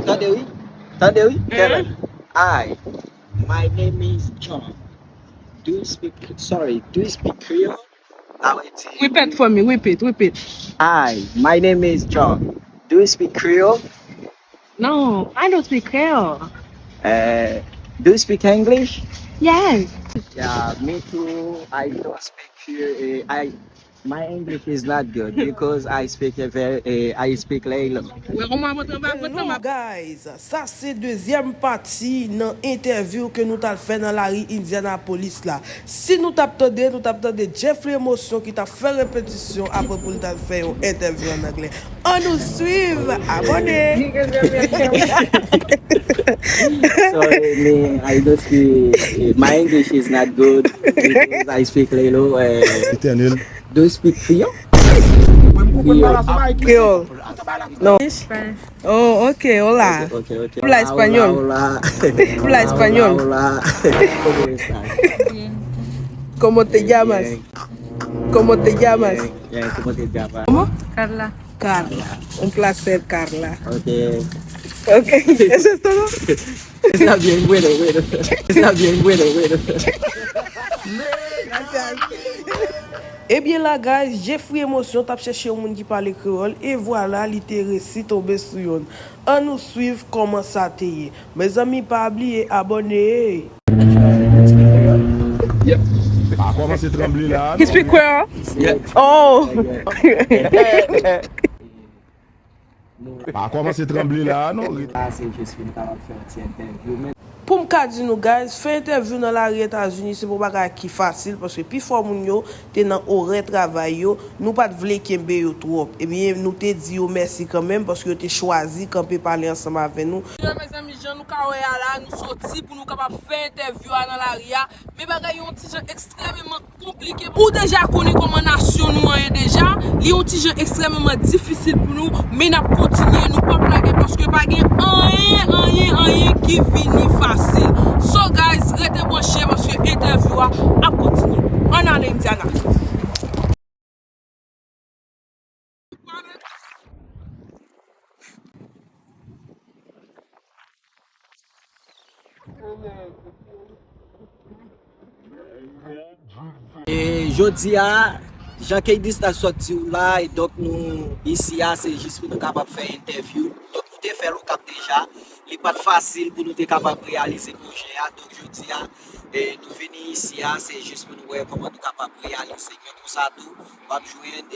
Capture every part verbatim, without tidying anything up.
Tande wi. Tande wi. Tell her. Hi, my name is John. Do you speak, sorry, do you speak Creole? That way to Repeat for me, repeat, repeat. Hi, my name is John. Do you speak Creole? No, I don't speak Creole. Uh, do you speak English? Yes. Yeah, me too. I don't speak Creole. Eh, I My English is not good because I speak a very, eh, I speak Creole. Wè kòman mwen anba vant lan map. Guys, sa se dezyèm pati nan entèvyou ke nou t al fè nan lari Indianapolis la. Si nou t ap tande, nou t ap tande Jeffrey Emotion ki t ap fè repetisyon apre pou l t al fè yon entèvyou an anglè. Ann nou swiv, abòne. Sorry, me, I don't speak, my English is not good because I speak Creole. Eh, Etènèl. Do you speak Creole? Creole. No. Oh, okay, hola. Okay, okay, okay. Habla español. Hola, hola. Habla español. Hola, hola. ¿Cómo estás? ¿Cómo te llamas? Bien. ¿Cómo te llamas? Bien, bien, ¿cómo te llamas? ¿Cómo? Carla. Carla. Un placer, Carla. Ok. Ok, eso es todo. Está bien, bueno, bueno. Está bien, bueno, bueno. Ebyen la, guys, Jeffrey Emotion t ap chèche yon moun ki pale kreyòl, e vwala, li te resi tonbe sou yonn. Ann nou swiv kòman sa te ye. Mezanmi, pa bliye abòne! Pa kòmanse tranble la, non. He speak Creole? Yeah. Oh. Pa kòmanse tranble la, non. La, se jis pou n kapab fè yon ti entèvyou, men pou m ka di nou, guys, fè entèvyou nan lari Etazini, se pa yon bagay ki fasil, paske pifò moun yo te nan orè travay yo, nou pa t vle kenbe yo twòp. Ebyen, nou te di yo mèsi kanmenm, paske yo te chwazi kanpe pale ansanm avè nou. Yo, mezanmi, jan nou ka wè a la, nou soti pou nou kapab fè entèvyou a nan lari a, men bagay yo yon ti jan ekstrèmeman konplike. Ou deja konnen kòman nasyon nou an ye deja, li yon ti jan ekstrèmeman difisil pou nou, men n ap kontinye, nou p ap lage paske pa gen anyen, anyen, anyen ki vini fasil. So, guys, rete branche paske entèvyou a ap kontinye. Ann ale, Indiana. E jodi a, jan K-Dista sot di w la, e donk nou isi a, se jis pou nou kapab fè entèvyou. Donk nou te fè l Okap deja, li pa t fasil pou nou te kapab reyalize pwojè a. Donk jodi a, e nou vini isi a, se jis pou nou wè kòman nou kapab reyalize. Men konsa tou, w ap jwenn, e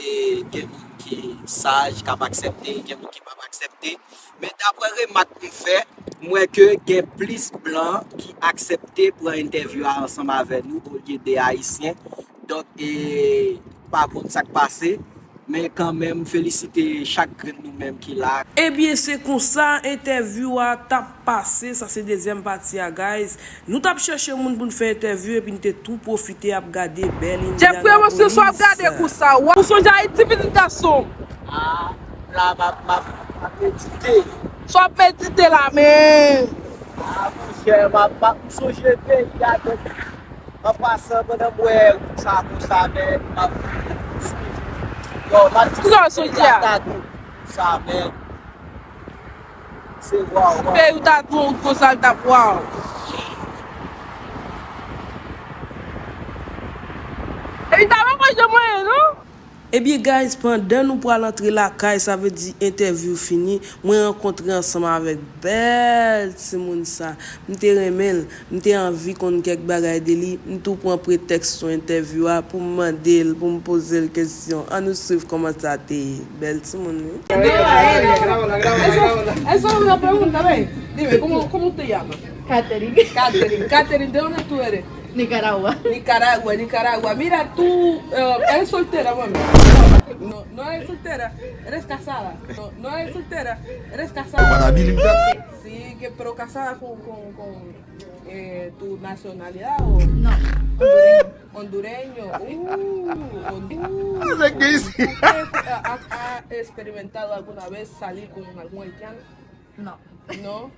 gen moun ki saj, k ap aksepte, gen moun ki p ap aksepte. Men daprè remak m fè, m wè ke gen plis blan ki aksepte pran entèvyou a ansanm avè nou olye de Ayisyen. Donk, e, pa konn sa k pase, men kanmenm, felisite chak grenn nou menm ki la. Ebyen, se konsa entèvyou a t ap pase. Sa se dezyèm pati a, guys. Nou t ap chèche moun pou n fè entèvyou epi n te tou pwofite ap gade bèl Indianapolis. Jeffrey Emotion, sa w ap gade konsa, wa? Ou sonje Ayiti, pitit gason? A, la, m ap, m ap, m ap medite. Sa w ap medite la, men? A, monchè, m ap, m ap, m sonje peyi a, donk, an pasan, pandan m wè wout sa konsa, men, m ap sonje. Yo, m ap di, kisa w sonje a? Sa, men. Se waw, waw. Peyi w ta pran wout konsa, l t ap waw. Epi ta pa manje mwen, non? Ebyen, guys, pandan nou pral antre lakay, sa vle di entèvyou fini, mwen rankontre ansanm avèk bèl timoun sa. M te renmen l. M te anvi konn kèk bagay de li, m tou pran pretèks sou entèvyou a pou m mande l, pou m poze l kesyon. Ann nou swiv kòman sa te ye. Bèl timoun, wi. Eso, eso es una pregunta, ve. Dime, ¿cómo, cómo te llamas? Catherine. Catherine, Catherine, ¿de dónde tú eres? Nicaragua. Nicaragua, Nicaragua. Mira, tú, eh, eres soltera, mami. No, no eres soltera, eres casada. No, no eres soltera, eres casada. Sí, que, pero casada con, con, con, eh, tu nacionalidad o... No, hondureño. Hondureño. Uh, hondu- ¿Tú sabes qué dice? ¿Usted ha, ha, ha experimentado alguna vez salir con algún haitiano? No. No.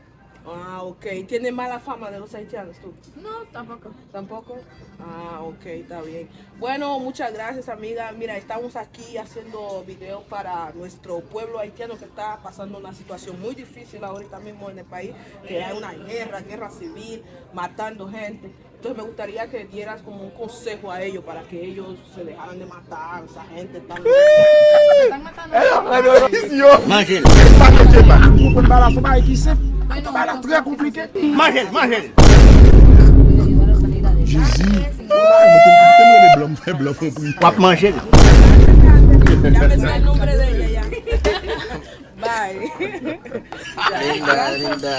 Ah, ok. ¿Tiene mala fama de los haitianos tú? No, tampoco. ¿Tampoco? Ah, ok, está bien. Bueno, muchas gracias, amiga. Mira, estamos aquí haciendo video para nuestro pueblo haitiano que está pasando una situación muy difícil ahorita mismo en el país, que hay una guerra, guerra civil, matando gente. Entonces me gustaría que dieras como un consejo a ellos para que ellos se dejaran de matar, esa gente tan... Están matando. Manje l. Pa manje pa. Ou konn bagay la, se yon bagay ki senp. Ou konn bagay la trè konplike. Manje l, manje l. Jezi. Ah, mwen te te mwen blan, mwen blan fè pri. W ap manje l. Ya me sé el nombre de ella ya. Bye. Linda, Linda.